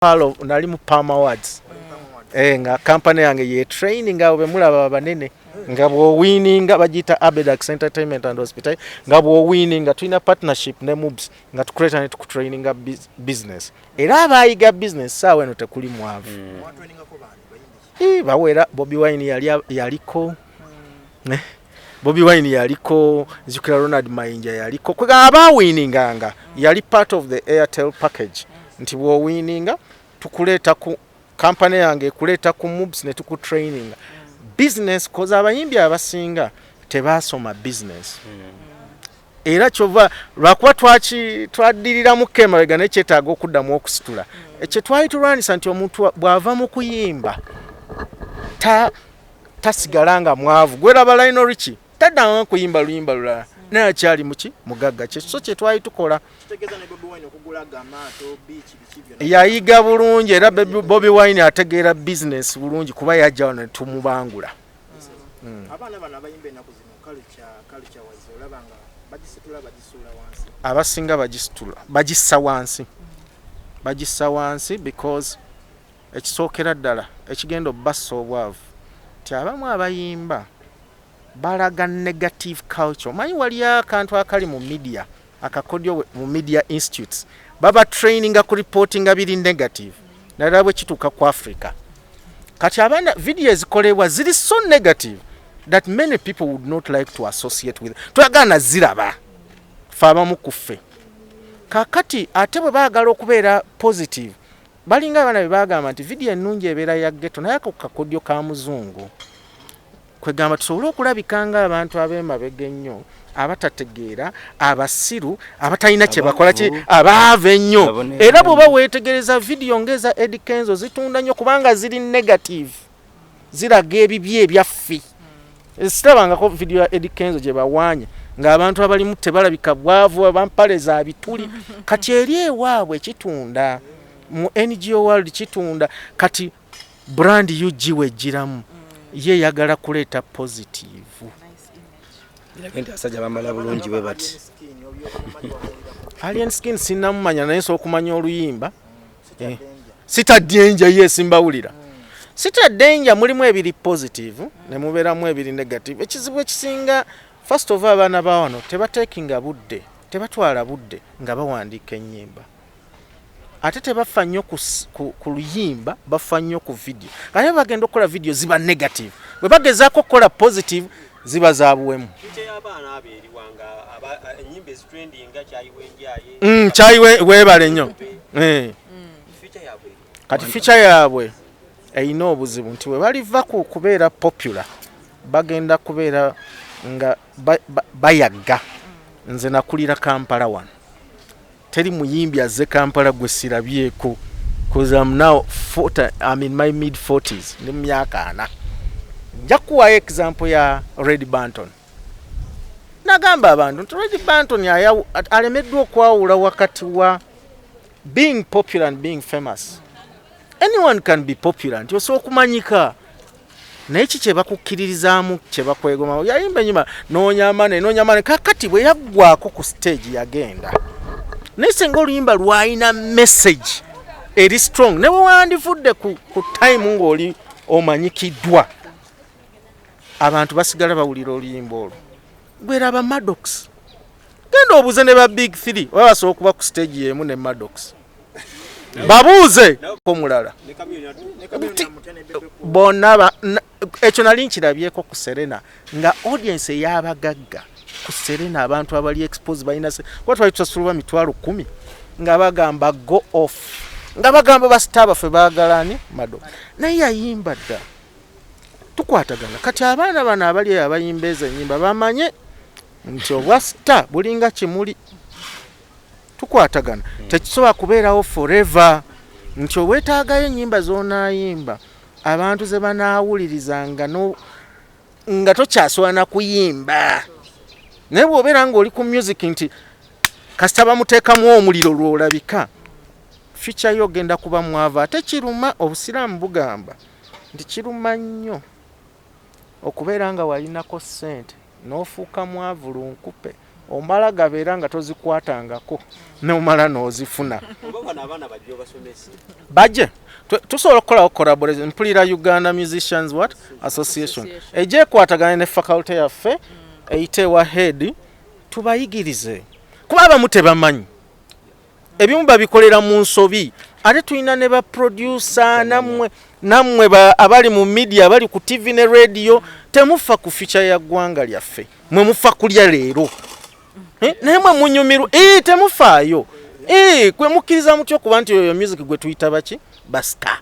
Palo nali mu Palm Awards. Nga company yange ye training abo bemulaba abanene, nga bw'owininga bagiyita Abedax Entertainment and Hospital, nga bw'owininga tulina partnership ne MUBS, nga tukuleeta ne tukutraininga business. Era abayiga business saawa eno tekuli mwavu. Bawera. Bobi Wine yali yaliko. Bobi Wine yaliko, nzijukira Ronald Mayinja yaliko. Kwega abawininganga yali part of the Airtel package, nti bw'owininga tukuleeta ku kampani yange, ekuleeta ku MUBS ne tukutraininga business, 'cause abayimbi abasinga tebasoma business. Era kyova lwakuba twaki twaddiriramuko emabega, naye kyetaaga okuddamu okusitula ekyo twali tulwanisa, nti omuntu bw'ava mu kuyimba tasigala nga mwavu. Gweraba Lionel Richie, taddamu kuyimba luyimba lulala, naye akyali muki mugagga. Kyekiso kye twali tukola. Kitegeeza ne Bobi Wine okugula amaato, beach, biki byonna. Yayiga bulungi, era Bobi Wine ategeera business bulungi, kuba yajja wano ne tumubangula. Abaana bano abayimba ennaku zino, culture wise, olaba nga bagisitula, bagisuula wansi? Abasinga bagisitula, bagissa wansi, bagissa wansi, because ekisookera ddala ekigenda obbassa obwavu ti abamu abayimba balaga negative culture. Omanyi waliyo akantu akali mu media, akakodyo mu media institutes, baba traininga ku reportinga biri negative, naddala bwe kituuka ku Africa. Kati abaana video ezikolebwa ziri so negative that many people would not like to associate with. Twagala ziraba fe abamu ku ffe. Kakati ate bwe baagala okubeera positive, balinga abaana be bagamba nti video ennungi ebeera ya ghetto, naye ako kakodyo ka muzungu. Kwegamba tusobole okulabika ng'abantu ab'emabega ennyo, abatategeera, abasiru, abatalina kye bakola ki, abaava ennyo. Abone- Era bw'oba weetegereza, video ng'eza Eddy Kenzo zitunda nnyo kubanga ziri negative, ziraga ebibi ebyaffe. Sirabangako video ya Eddy Kenzo gye bawaanye ng'abantu abalimu tebalabika bwavu, abampale za bituli. Kati eri ewaabwe kitunda, mu NGO world kitunda. Kati brand UG wejjiramu, ye eyagala kuleeta positive. Irage nti abasajja bambala bulungi bwe bati. Alien Skin sinnamumanya, naye nsobola okumanya oluyimba. Sita Danger, ye simbawulira. Sita Danger mulimu ebiri positive ne mubeeramu ebiri negative. Ekizibu ekisinga, first of all, abaana ba wano tebateekinga budde, tebatwala budde nga bawandiika ennyimba, ate tebafa nnyo ku luyimba, bafa nnyo ku video. Ate bagenda okukola video ziba negative, bwe bagezaako okukola positive ziba za buwemu. Future y'abaana abo eriwanga ennyimba ezitrendinga, kyayiwa enjaye? Kyayi weebale nnyo. Future yaabwe eri? Kati future yaabwe erina obuzibu nti bwe baliva ku kubeera popular, bagenda kubeera nga bayagga. Nze nakulira Kampala wano, teri muyimbi azze Kampala gwe sirabyeko, 'cause I'm now 40, I'm in my mid 40s, ndi mu myaka 40. Nja kuwayo example ya Red Banton. Nagamba abantu nti Red Banton alemeddwa okwawula wakati wa being popular and being famous. Anyone can be popular, nti osobola okumanyika, naye ki kye bakukkiririzaamu, kye bakwegoma? Yayimba enyuma noonya money, noonya money. Kakati bwe yaggwako ku stage yagenda, naye singa oluyimba lwalina message eri strong, ne bwe wandivudde ku time ng'oli omanyikiddwa, abantu basigala bawulira oluyimba olwo. Gweraba Maddox, genda obuuze ne ba Big Three oba basobola okuba ku stage yemu ne Maddox, babuuze omulala. Ne Chameleone. Bonna ekyo nali nkirabyeko ku Serena, nga audience ey'abagagga ku Serena, abantu abali expose balina kuba twali tusasulwa 100,000, nga bagamba go off, nga bagamba ba star baffe baagalani Mado, naye yayimba dda. Tukwatagana. Kati abaana bano abali eyo abayimba ezo ennyimba bamanye nti obwa star bulinga kimuli, tukwatagana, tekisobola kubeerawo forever, nti obwetaagayo ennyimba z'onaayimba abantu ze banaawulirizanga nga tokyasobola na kuyimba. Naye bw'obeera ng'oli ku music nti kasita bamuteekamu omuliro lw'olabika, future yo ogenda kuba mwavu. Ate kiruma, obusiraamu bugamba nti kiruma nnyo okubeera nga walinako ssente n'ofuuka mwavu lunkupe. Omala gabeera nga tozikwatangako nomala n'ozifuna. Oba bano abaana bajja obasomese. Bajje. Tusobola okukolawo collaboration. Mpulira Uganda Musicians what Association ejja ekwatagane ne faculty yaffe, eyite ewa head tubayigirize, kuba abamu tebamanyi, ebimu babikolera mu nsobi. Ate tulina ne ba producer nammwe abali mu media, abali ku TV ne radio, temufa ku future ya ggwanga lyaffe, mwe mufa kulya leero. Naye mwe munyumirwa, temufaayo. Kwe mukkiriza mutya okuba nti oyo music gwe tuyita baki ba star?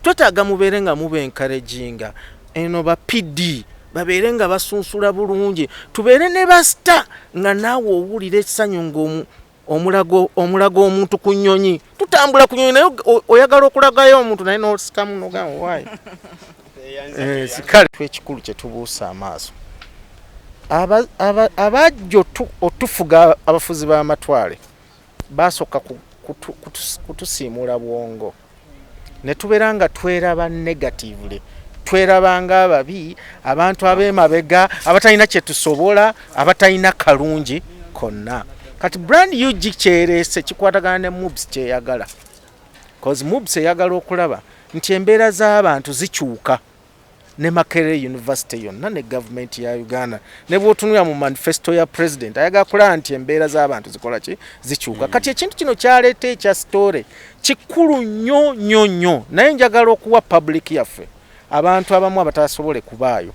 Twetaaga mubeere nga muba encouraginga eno ba PD babeere nga basunsula bulungi, tubeere ne ba star nga naawe owulira essanyu omulago omuntu ku nnyonyi. Tutambula ku nnyonyi naye oyagala okulagayo omuntu naye n'osikamu nogamba waayi. Kale ekikulu kye tubuusa amaaso abajja otufuga, abafuzi b'amatwale basooka kutusiimuula bwongo ne tubeera nga tweraba negatively, tweraba nga ababi, abantu ab'emabega, abatalina kye tusobola, abatalina kalungi konna. Kati Brand UG kyereese kikwatagana ne MUBS kyeyagala, cause MUBS eyagala okulaba nti embeera z'abantu zikyuka ne Makerere University yonna ne gavumenti ya Uganda. Ne bw'otunula mu manifesto ya president, ayagala kulaba nti embeera z'abantu zikola ki? Zikyuka. Kati ekintu kino kyaleeta ekya story kikulu nnyo nnyo nnyo, naye njagala okuwa public yaffe, abantu abamu abatasobole kubaayo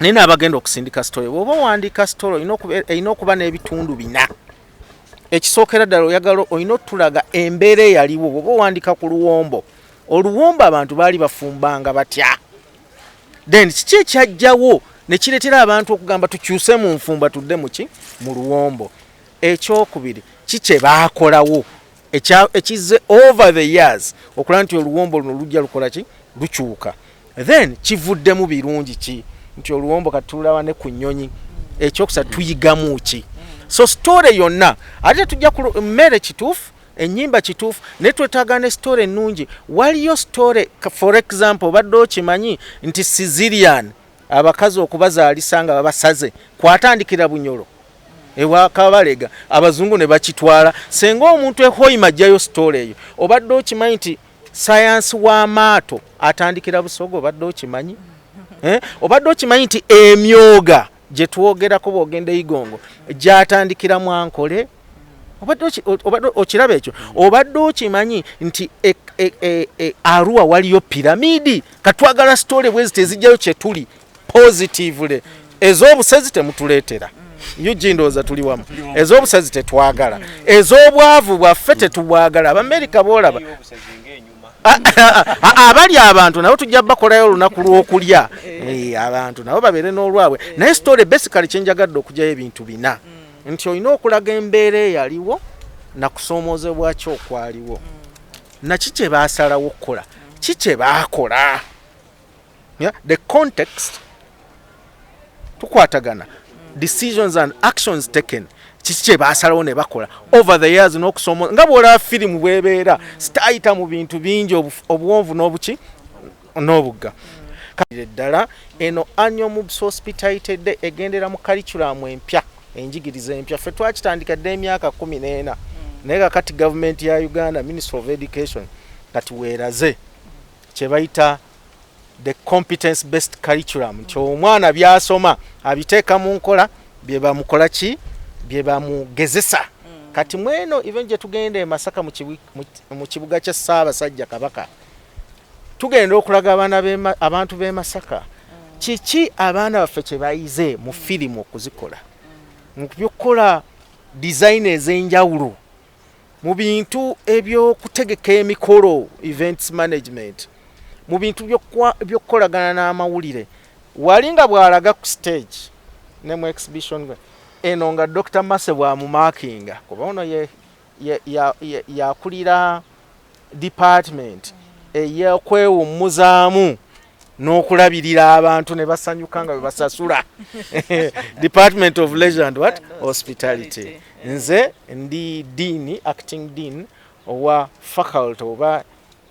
naye naabagenda okusindika story. Bw'oba owandiika story, erina okuba n'ebitundu bina. Ekisookera ddala, oyagala olina otulaga embeera eyaliwo. Bw'oba owandiika ku luwombo, oluwombo abantu baali bafumbanga batya? Then kiki ekyajjawo ne kireetera abantu okugamba tukyuse mu nfumba, tudde muki mu luwombo? Ekyokubiri, ki kye baakolawo ekizze over the years okulaba nti oluwombo luno lujja lukola ki? Lukyuka. Then kivuddemu birungi ki nti oluwombo kati tulaba ne ku nnyonyi? Ekyokusatu, tuyigamu ki? So story yonna ate tujja ku mmere kituufu, ennyimba kituufu, naye twetaaga ne story ennungi. Waliyo story, for example, obadde okimanyi nti cesarean, abakazi okubazaalisa nga babasaze, kwatandikira Bunyolo ewa Kabalega, abazungu ne bakitwala? Senga omuntu ehoima ajjayo story eyo. Obadde okimanyi nti sayansi w'amaato atandikira Busoga? Obadde okimanyi? Eh? Obadde okimanyi nti emyoga gye twogerako bw'ogenda Igongo gyatandikira Mwankole? Obadde okiraba ekyo? Obadde okimanyi nti Arua waliyo piramidi? Katwagala story bwezi tezijjayo kyetuli positively. Ez'obusezi temutuleetera. UG, ndowooza tuli wamu. Ez'obusezi tetwagala, ez'obwavu bwaffe tetubwagala. Abamerika boolaba Ey'obusezi ng'enyuma. Abali abantu nabo tujja bakolayo olunaku lw'okulya. Abantu nabo babeere n'olwabwe. Naye story basically kyenjagadde okugyayo ebintu bina, nti olina okulaga embeera eyaliwo, nakusoomoozebwa ki okwaliwo, naki kye baasalawo okukola, ki kye baakola. Yeah, the context, tukwatagana, decisions and actions taken, kiki kye baasalawo ne bakola over the years n'okusoma. Nga bw'olaba firimu bwebeera sitayita mu bintu bingi, obuwonvu n'obuki n'obugga. Kale ddala eno annual MUBS Hospitality Day egendera mu curriculum empya, enjigiriza empya. Ffe twakitandika dda emyaka 14, naye kakati gavumenti ya Uganda, Ministry of Education, kati weeraze kye bayita the competence based curriculum, nti omwana byasoma abiteeka mu nkola, bye bamukola ki, bye bamugezesa. Kati mweno even gye tugenda e Masaka mu kibuga kya Ssaabasajja Kabaka, tugenda okulaga abaana abantu b'e Masaka kiki abaana baffe kye bayize mu firimu okuzikola, mu byokukola design ez'enjawulo, mu bintu ebyokutegeka emikolo, events management, mu bintu by'okukolagana n'amawulire. Wali nga bw'alaga ku stage ne mu exhibition eno nga Dr Mase bw'amumakinga, kuba ono yakulira department ey'okwewummuzaamu n'okulabirira abantu ne basanyuka nga bwe basasula, Department of Leisure and what? Hospitality. Nze ndi dean, acting dean owa faculty oba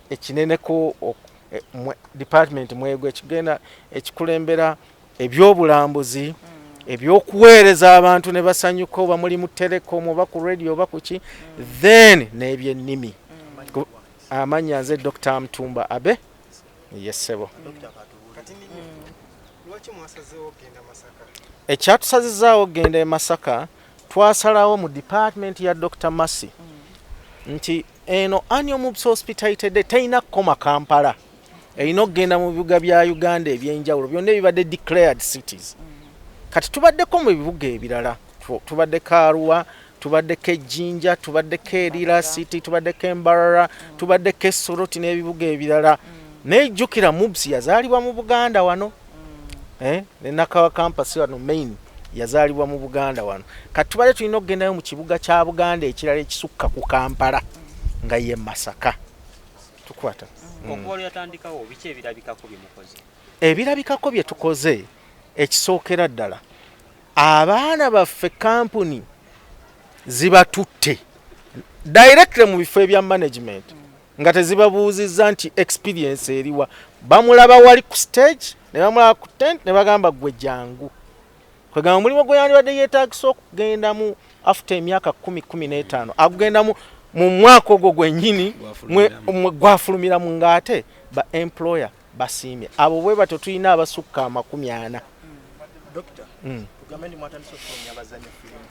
ekineneko department mwego ekigenda ekikulembera ebyobulambuzi. Ebyokuweereza abantu ne basanyuka, oba muli mu telecom oba ku radio oba kuki, then n'ebyennimi. Amannya nze Dr Mutumba Abe yessebo. Kati lwaki mwasazeewo okugenda Masaka? Ekyatusazizaawo okugenda e Masaka, twasalawo mu department ya Dr Massy nti eno annual MUBS Hospitality Day terina kukoma Kampala, erina okugenda mu bibuga bya Uganda ebyenjawulo byonna ebibadde declared cities. Kati tubaddeko mu bibuga ebirala, tubaddeko Arua, tubaddeko Ejjinja, tubaddeko Erira City, tubaddeko Embarara, tubaddeko Esoroti n'ebibuga ebirala. Naye jjukira MUBS yazaalibwa mu Buganda wano, ne Nakawa campus wano main yazaalibwa mu Buganda wano. Kati tubadde tulina okugendayo mu kibuga kya Buganda ekirala ekisukka ku Kampala, nga ye Masaka. Tukwata. Okuva lwe yatandikawo, biki ebirabikako bye mukoze? Ebirabikako bye tukoze, ekisookera ddala, abaana baffe kampuni zibatutte directly mu bifo ebya management nga tezibabuuzizza nti experience eriwa. Bamulaba wali ku stage ne bamulaba ku tent ne bagamba, "Gwe jangu." Kwegamba omulimu gwe yandibadde yeetagisa okugendamu after emyaka 10, 15, agugendamu mu mwaka ogwo gwennyini gwafulumiramu, ng'ate ba employer basiimye. Abo bwe batyo tulina abasukka 40. Dokita, tugambe ndi mwatandise okufulumya abazannyi firimu?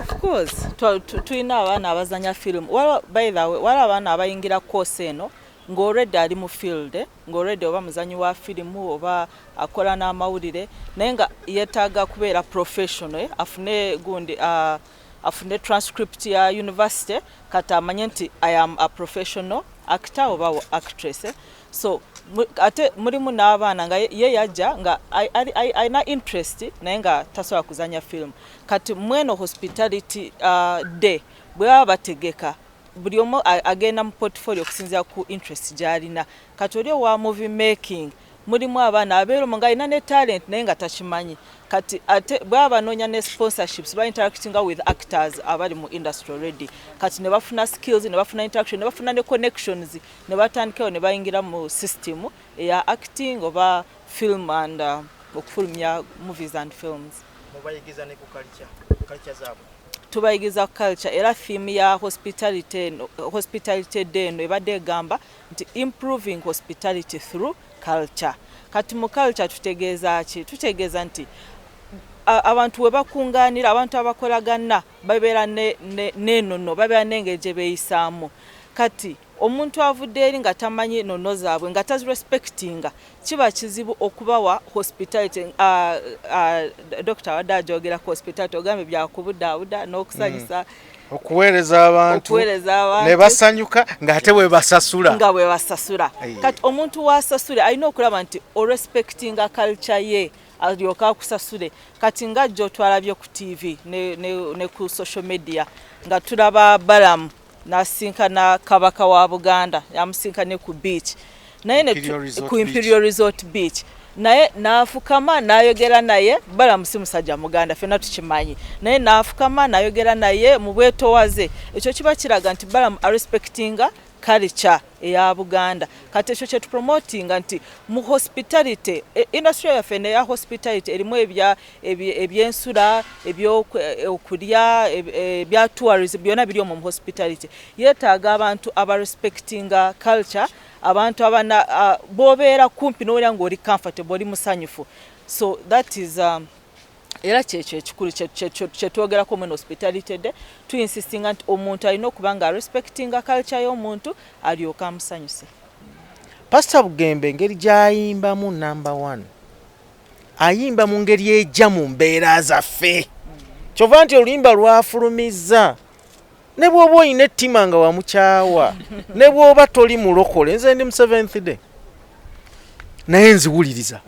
Of course, tulina abaana abazanya film. By the way, waliwo abaana abayingira course eno ng'already ali mu field, ng'already oba muzanyi wa firimu oba akola n'amawulire, naye nga yeetaaga kubeera professional, afune gundi, afune transcript ya university, kati amanye nti I am a professional actor oba actress. So ate mulimu n'abaana nga ye yajja nga alina interest naye nga tasobola kuzanya film. Kati mweno hospitality day bwe baba bategeka, buli omu agenda mu portfolio okusinziira ku interest gy'alina. Kati oli owa movie making, mulimu abaana abeera omwo ng'alina ne talent naye nga takimanyi. Kati ate bwaba banoonya ne sponsorships, ba interactinga with actors abali mu industry already. Kati ne bafuna skills, ne bafuna interaction, ne bafuna ne connections, ne batandikayo ne bayingira mu system eya acting oba film and okufulumya movies and films. Mubayigiza ne ku culture zaabwe? Tubayigiza culture, era theme ya hospitality eno, hospitality day eno ebadde egamba nti improving hospitality through culture. Kati mu culture tutegeeza ki? Tutegeeza nti abantu we bakungaanira, abantu abakolagana babeera n'ennono, babeera n'engeri gye beeyisaamu. Kati omuntu avudde eri nga tamanyi nnono zaabwe, nga tazirespectinga, kiba kizibu okubawa hospitality. Dokita abadde ajogerako hospitality, ogambye byakubudaabuda n'okusanyusa. Okuweereza abantu. Okuweereza abantu. Ne basanyuka ng'ate bwe basasula. Nga bwe basasula. Kati omuntu wasasule alina okulaba nti orespectinga culture ye alyoke akusasule. Kati nga jjo twalabye ku TV ne ku social media nga tulaba Balamu n'asinkana kabaka wa Buganda, yamusinkane ku beach, naye Imperial Resort ku Beach. Imperial Resort Beach, naye n'afukama n'ayogera naye. Balamu si musajja muganda, ffenna tukimanyi, naye n'afukama n'ayogera naye mu bwetowaze. Ekyo kiba kiraga nti Balamu arespectinga culture eya Buganda. Kati ekyo kyetupromotinga nti mu hospitality industry yaffe neya hospitality erimu ebyensula, ebyokulya, ebya tourism, byonna biri omwo mu hospitality. Yeetaaga abantu abarespectinga culture, abantu abana bobeera kumpi nowulira ng'oli comfortable, oli musanyufu. So that is era kyekyo ekikulu kyetwogerako mweno hospitality day. Tuinsistinga nti omuntu alina okuba nga arespectinga culture y'omuntu alyoke amusanyuse. Pasita Bugembe, engeri gy'ayimbamu, number one, ayimba mu ngeri ejja mu mbeera zaffe. Kyova nti oluyimba lwafulumizza, ne bw'oba olina ettima nga wamukyawa, ne bw'oba toli mulokole, nze ndi mu Seventh Day naye nziwuliriza,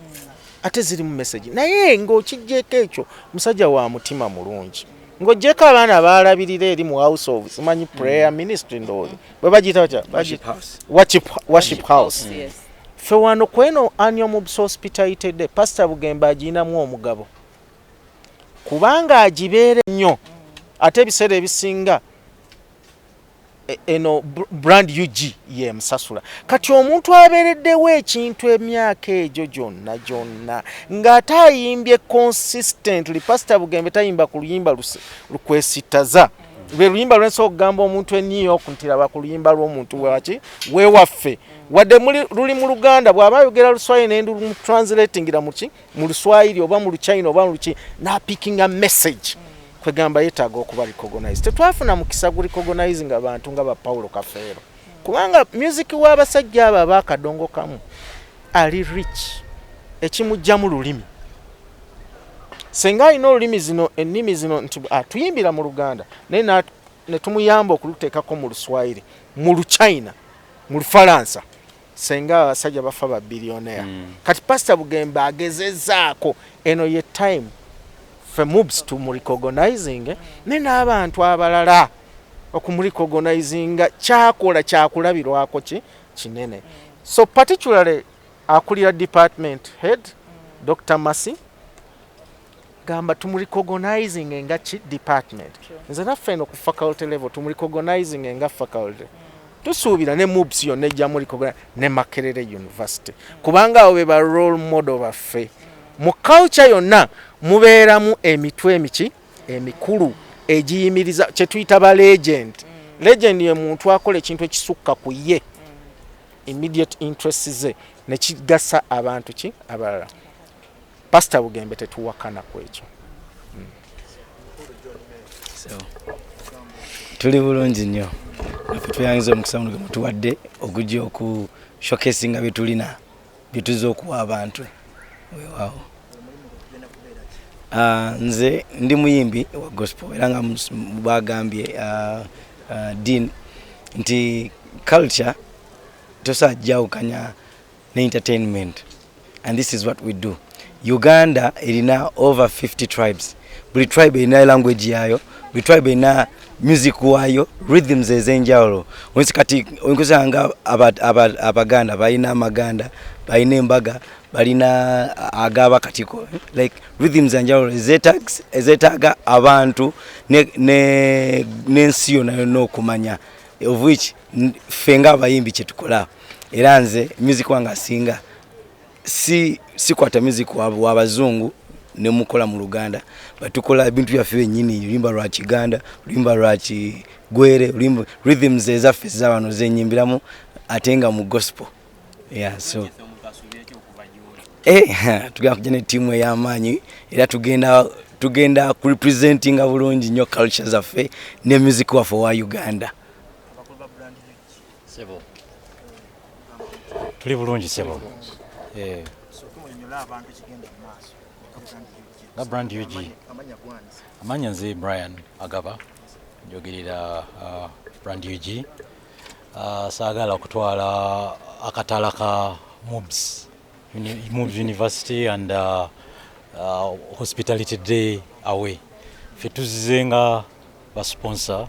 ate ziri mu message. Naye ng'okijjeeko ekyo, musajja wa mutima mulungi. Ng'oggyeko abaana baalabirira eri mu House of simanyi prayer ministry, ndowooza bwe bagiyita batya? Worship House. Worship House. Yes. Ffe wano kweno annual MUBS Hospitality Day, Pastor Bugembe agiyinamu omugabo kubanga agibeera nnyo, ate ebiseera ebisinga Eno Brand UG yemusasula. Kati omuntu abeereddewo ekintu emyaka egyo gyonna gyonna ng'ate ayimbye consistently. Pastor Bugembe tayimba ku luyimba lukwesittaza. Lwe luyimba lwensobola okugamba omuntu e New York nti laba ku luyimba lw'omuntu waki wewaffe, wadde luli mu Luganda, bw'aba ayogera Luswayiri nendulumutranslatingira muki, mu Luswayiri oba mu Luchina oba mu luki, napickinga message. Kwegamba yeetaaga okuba recognize. Tetwafuna mukisa gu recognizing abantu nga ba Paulo Kafeero, kubanga music w'abasajja abo abakadongo kamu ali rich, ekimugjamu lulimi. Senga alina olulimi, zino ennimi zino nti atuyimbira mu Luganda, naye ne tumuyamba okuluteekako mu Luswayiri, mu Luchina, mu Lufalansa, senga abasajja bafa ba billionaire. Kati Pastor Bugembe agezezaako. Eno ye time ffe MUBS tumurecognizing ne n'abantu abalala okumurecognizinga. Kyakola kyakulabirwako ki kinene. So particularly akulira department head, Dr Masi, gamba tumurecognizing nga ki department. Nze naffe eno ku faculty level tumurecognizing nga faculty. Tusuubira ne MUBS yonna ejja murecognize ne Makerere University, kubanga abo be ba role model baffe. Mu culture yonna mubeeramu emitwe emiki emikulu egiyimiriza kyetuyita ba legend. Legend ye muntu akola ekintu ekisukka ku ye immediate interest ze nekigasa abantu ki abalala. Pastor Bugembe tetuwakana ku ekyo. So, tuli bulungi nnyo. Naffe tweyangiza omukisa muno gwe mutuwadde okujja oku showcasinga bye tulina, bye tuzza okuwa abantu. Weewaawo. Nze ndi muyimbi wa gospel, era nga bagambye dean nti culture tosobola jawukanya ne entertainment, and this is what we do. Uganda erina over 50 tribes. Buli tribe erina language yayo, buli tribe erina music waayo, rhythms ez'enjawulo. Onsi kati onkusanga Abaganda balina amaganda, balina embaga, balina agabakatiko, like rhythms enjawulo ezeetaaga abantu n'ensi yonna yonna okumanya, of which ffe ng'abayimbi kyetukola. Era nze music wange asinga si sikwata music w'abazungu nemukola mu Luganda, batukola ebintu byaffe byennyini, oluyimba lwa Kiganda, oluyimba lwa Kigwere, oluyimba rhythms ezaffe ezawano zenyimbiramu, ate nga mu gospel. Yeah, so tugenda kujja ne ttiimu ey'amaanyi, era tugenda kurepresentinga bulungi nnyo culture zaffe ne music waffe owa Uganda. Sebo, tuli bulungi sebo. Tumunyonyola abantu ekigenda mu maaso. Nga Brand UG. Amanya gwanze? Amanya nze Brian Agaba, njogerera Brand UG. Saagala kutwala akatala ka MUBS, MUBS University and Hospitality Day away. Ffe tuzze nga basponsor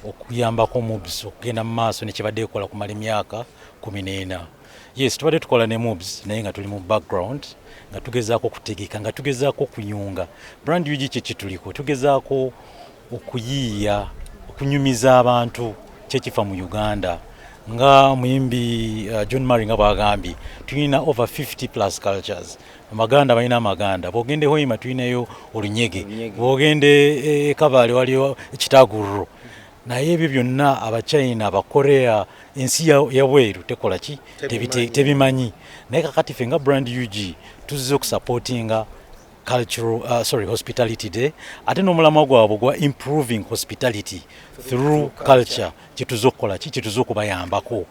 okuyambako MUBS okugenda mu maaso nekibadde ekola kumala emyaka 14. Yes, tubadde tukola ne MUBS, naye nga tuli mu background, nga tugezaako okutegeka, nga tugezaako okuyunga. Brand UG kye kituliko, tugezaako okuyiiya, okunyumiza abantu kyekifa mu Uganda. Nga muyimbi John Murray nga bwagambye, tulina over 50 plus cultures. Amaganda balina amaganda, bwogende Hoima tulinayo olunyege, bwogende e Kabale waliyo ekitagururo. Naye ebyo byonna Abachina, Abakorea, ensi yabweru tekola ki? Tebimanyi. Naye kakati ffe nga Brand UG tuzze okusupportinga cultural, sorry, Hospitality Day, ate n'omulamwa gwabwe gwa improving hospitality through culture. Kyetuze okukola ki, kyetuze okubayambako.